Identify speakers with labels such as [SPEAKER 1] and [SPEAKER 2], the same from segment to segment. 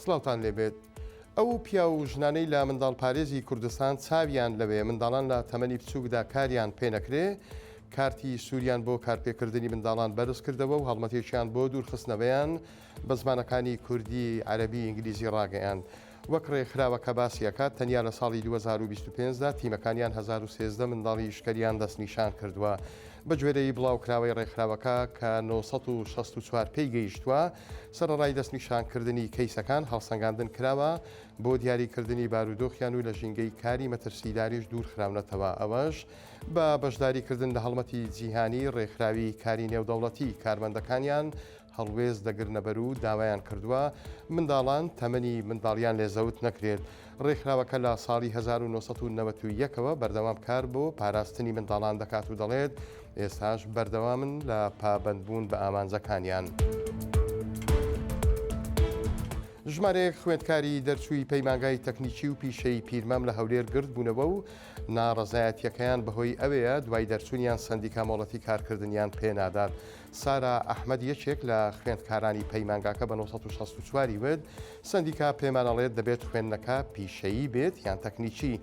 [SPEAKER 1] سڵاوتان لێبێت. ئەو پیاو و ژنانەی لە منداڵپارێزی کوردستان چاویان لەوێ منداڵان لە تەمەنی بچووکدا کاریان پێنەکرێ، کارتی سووریان بۆ کارپێکردنی منداڵان بەرز کردەوە و هەڵمەتێکیان بۆ دوورخستنەوەیان بە زمانەکانی کوردی، عەرەبی، ئینگلیزی ڕاگەیاند. وەک ڕێکخراوەکە باسی ئەکات، تەنیا لە ساڵی 2025 دا تیمەکانیان 1013 منداڵی ئیشکەریان دەستنیشان کردووە. بەگوێرەی بڵاوکراوەی ڕێکخراوەکە کە 964 پێی گەیشتووە، سەرەڕای دەستنیشانکردنی کەیسەکان، هەڵسەنگاندن کراوە بۆ دیاریکردنی بارودۆخیان و لە ژینگەی کاری مەترسیداریش دوورخراونەتەوە، ئەوەش بە بەشداریکردن لە هەڵمەتی جیهانی ڕێکخراوی کاری نێودەوڵەتی کارمەندەکانیان هەڵوێست دەگرنەبەر و داوایان کردووە منداڵان تەمەنی منداڵیان لێ زەوت نەکرێت. ڕێکخراوەکە لە ساڵی 1991 ەوە بەردەوام کار بۆ پاراستنی منداڵان دەکات و دەڵێت، ئێستاش بەردەوامن لە پابەندبوون بە ئامانجەکانیان. ژمارەیەک خوێندکاری دەرچووی پەیمانگای تەکنیکی و پیشەیی پیرمام لە هەولێر گردبوونەوە و ناڕەزایەتییەکەیان بەهۆی ئەوەیە دوای دەرچوونیان سەندیکا مۆڵەتی کارکردنیان پێنادات. سارا ئەحمەد یەکێک لە خوێندکارانی پەیمانگاکە بە 964 ی وت، سەندیکا پێمان ئەڵێت دەبێت خوێندنەکە پیشەیی بێت یان تەکنیکی،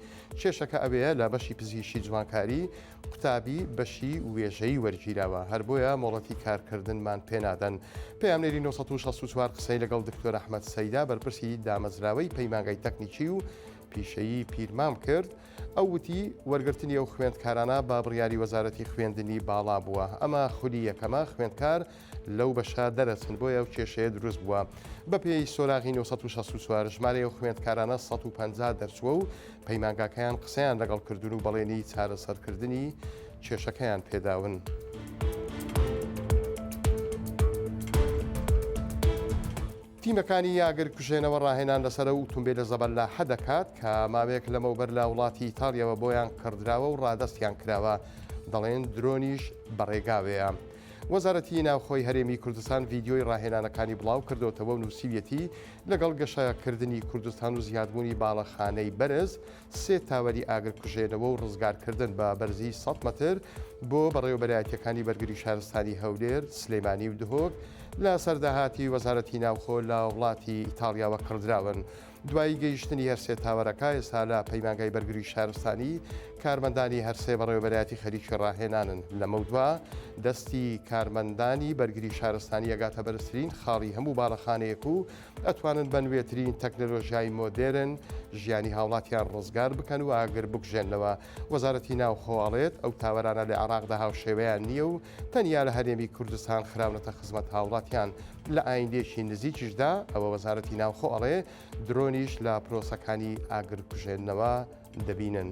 [SPEAKER 1] کێشەکە ئەوەیە لە بەشی پزیشکی جوانکاری قوتابی بەشی وێژەیی وەرگیراوە، هەر بۆیە مۆڵەتی کارکردنمان پێنادەن. پەیامنێری 964 قسەی لەگەڵ دکتۆر ئەحمەد سەیدا بەرپرسی دامەزراوەی پەیمانگای تەکنیکی و پیشەیی پیرمام کرد، ئەو وتی، وەرگرتنی ئەو خوێندکارانە بە بڕیاری وەزارەتی خوێندنی باڵا بووە، ئەمە خولی یەکەمە خوێندکار لەو بەشە دەرەچن بۆیە ئەو کێشەیە دروست بووە. بەپێی سۆراغی 964 ژمارەی ئەو خوێندکارانە 150 دەرچووە و پەیمانگاکەیان قسەیان لەگەڵ کردوون و بەڵێنی چارەسەرکردنی کێشەکەیان پێداون. تیمەکانی ئاگرکوژێنەوە ڕاهێنان لەسەر ئەو ئوتومبێلە زەبەلاحە دەکات کە ماوەیەک لەمەوبەر لە وڵاتی ئیتاڵیاوە بۆیان کڕدراوە و ڕادەستیان کراوە، دەڵێن درۆنیش بەڕێگاوەیە. وەزارەتی ناوخۆی هەرێمی کوردستان ڤیدیۆی ڕاهێنانەکانی بڵاو کردۆتەوە و نووسیویەتی، لەگەڵ گەشەکردنی کوردستان و زیادبوونی باڵەخانەی بەرز، سێ تاوەری ئاگرکوژێنەوە و ڕزگارکردن بە بەرزیی 100 مەتر بۆ بەڕێوەبەرایەتییەکانی بەرگری شارستانی هەولێر، سلێمانی و دهۆک لە سەر داهاتی وەزارەتی ناوخۆ لە وڵاتی ئیتاڵیاوە کڕدراون. دوای گەیشتنی هەرسێ تاوەرەکە، ئێستا لە پەیمانگای بەرگری شارستانی کارمەندانی هەرسێ بەڕێوەبەرایەتی خەریکی ڕاهێنانن. لەمەودوا دەستی کارمەندانی بەرگری شارستانی ئەگاتە بەرزترین خاڵی هەموو باڵەخانەیەک و ئەتوانن بە نوێترین تەکنەلۆژیای مۆدێرن ژیانی هاوڵاتیان ڕزگار بکەن و ئاگر بکوژێننەوە. وەزارەتی ناوخۆ ئەڵێت، ئەو تاوەرانە لە عێراقدا هاوشێوەیان نییە و تەنیا لە هەرێمی کوردستان خراونەتە خزمەت هاوڵاتیان، لە ئایندەیەکی نزیکیشدا ئەوە وەزارەتی ناوخۆ ئەڵێ درۆنیش لە پرۆسەکانی ئاگرکوژێنەوە دەبینن.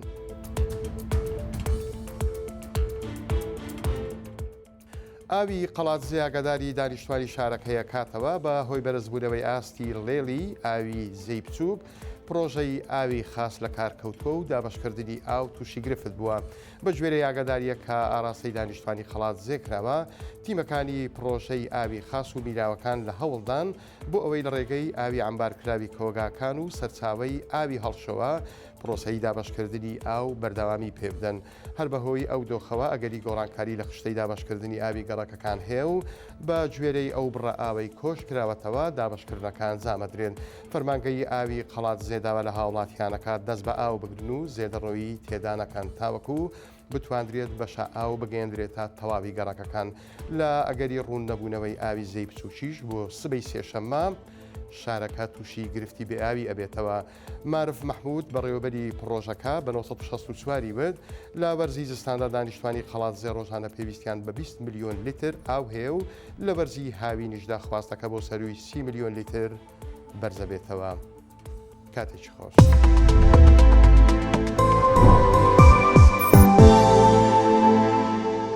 [SPEAKER 1] ئاوی قەڵادزێ ئاگاداری دانیشتوانی شارەکەی ئەکاتەوە، بە هۆی بەرزبوونەوەی ئاستی ڵێڵی ئاوی زێی بچووک، پڕۆژەی ئاوی خاس لەکار کەوتووە و دابەشکردنی ئاو تووشی گرفت بووە. بە گوێرەی ئاگادارییەک کە ئاراستەی دانیشتوانی قەڵادزێ کراوە، تیمەکانی پڕۆژەی ئاوی خاس و میراوەکان لە هەوڵدان بۆ ئەوەی لە ڕێگەی ئاوی عەمبارکراوی کۆگاکان و سەرچاوەی ئاوی هەڵشەوە پڕۆسەی دابەشکردنی ئاو بەردەوامی پێبدەن. هەر بەهۆی ئەو دۆخەوە ئەگەری گۆڕانکاری لە خشتەی دابەشکردنی ئاوی گەڕەکەکان هەیە و بە گوێرەی ئەو بڕە ئاوەی کۆش کراوەتەوە دابەشکردنەکە ئەنجامەدرێن. فەرمانگەی ئاوی قەڵادزێ داوا لە هاوڵاتیان ئەکات دەست بە ئاو بگرن و زێدەڕۆیی تێدا نەکەن تاوەکو بتواندرێت بەشە ئاو بگەیەندرێتە تەواوی گەڕەکەکان. لە ئەگەری ڕوون نەبوونەوەی ئاوی زێی بچووکیش بۆ سبەی سێشەممە شارەکە تووشی گرفتی بێ ئاوی ئەبێتەوە. مارف مەحمود، بەڕێوەبەری پڕۆژەکە بە 964 ی وت، لە وەرزی زستاندا دانیشتوانی قەڵادزێ ڕۆژانە پێویستیان بە 20 ملیۆن لیتر ئاو هەیە و لە وەرزی هاوینیشدا خواستەکە بۆ سەرووی 30 ملیۆن لیتر بەرزەبێتەوە. کاتێکی خۆش.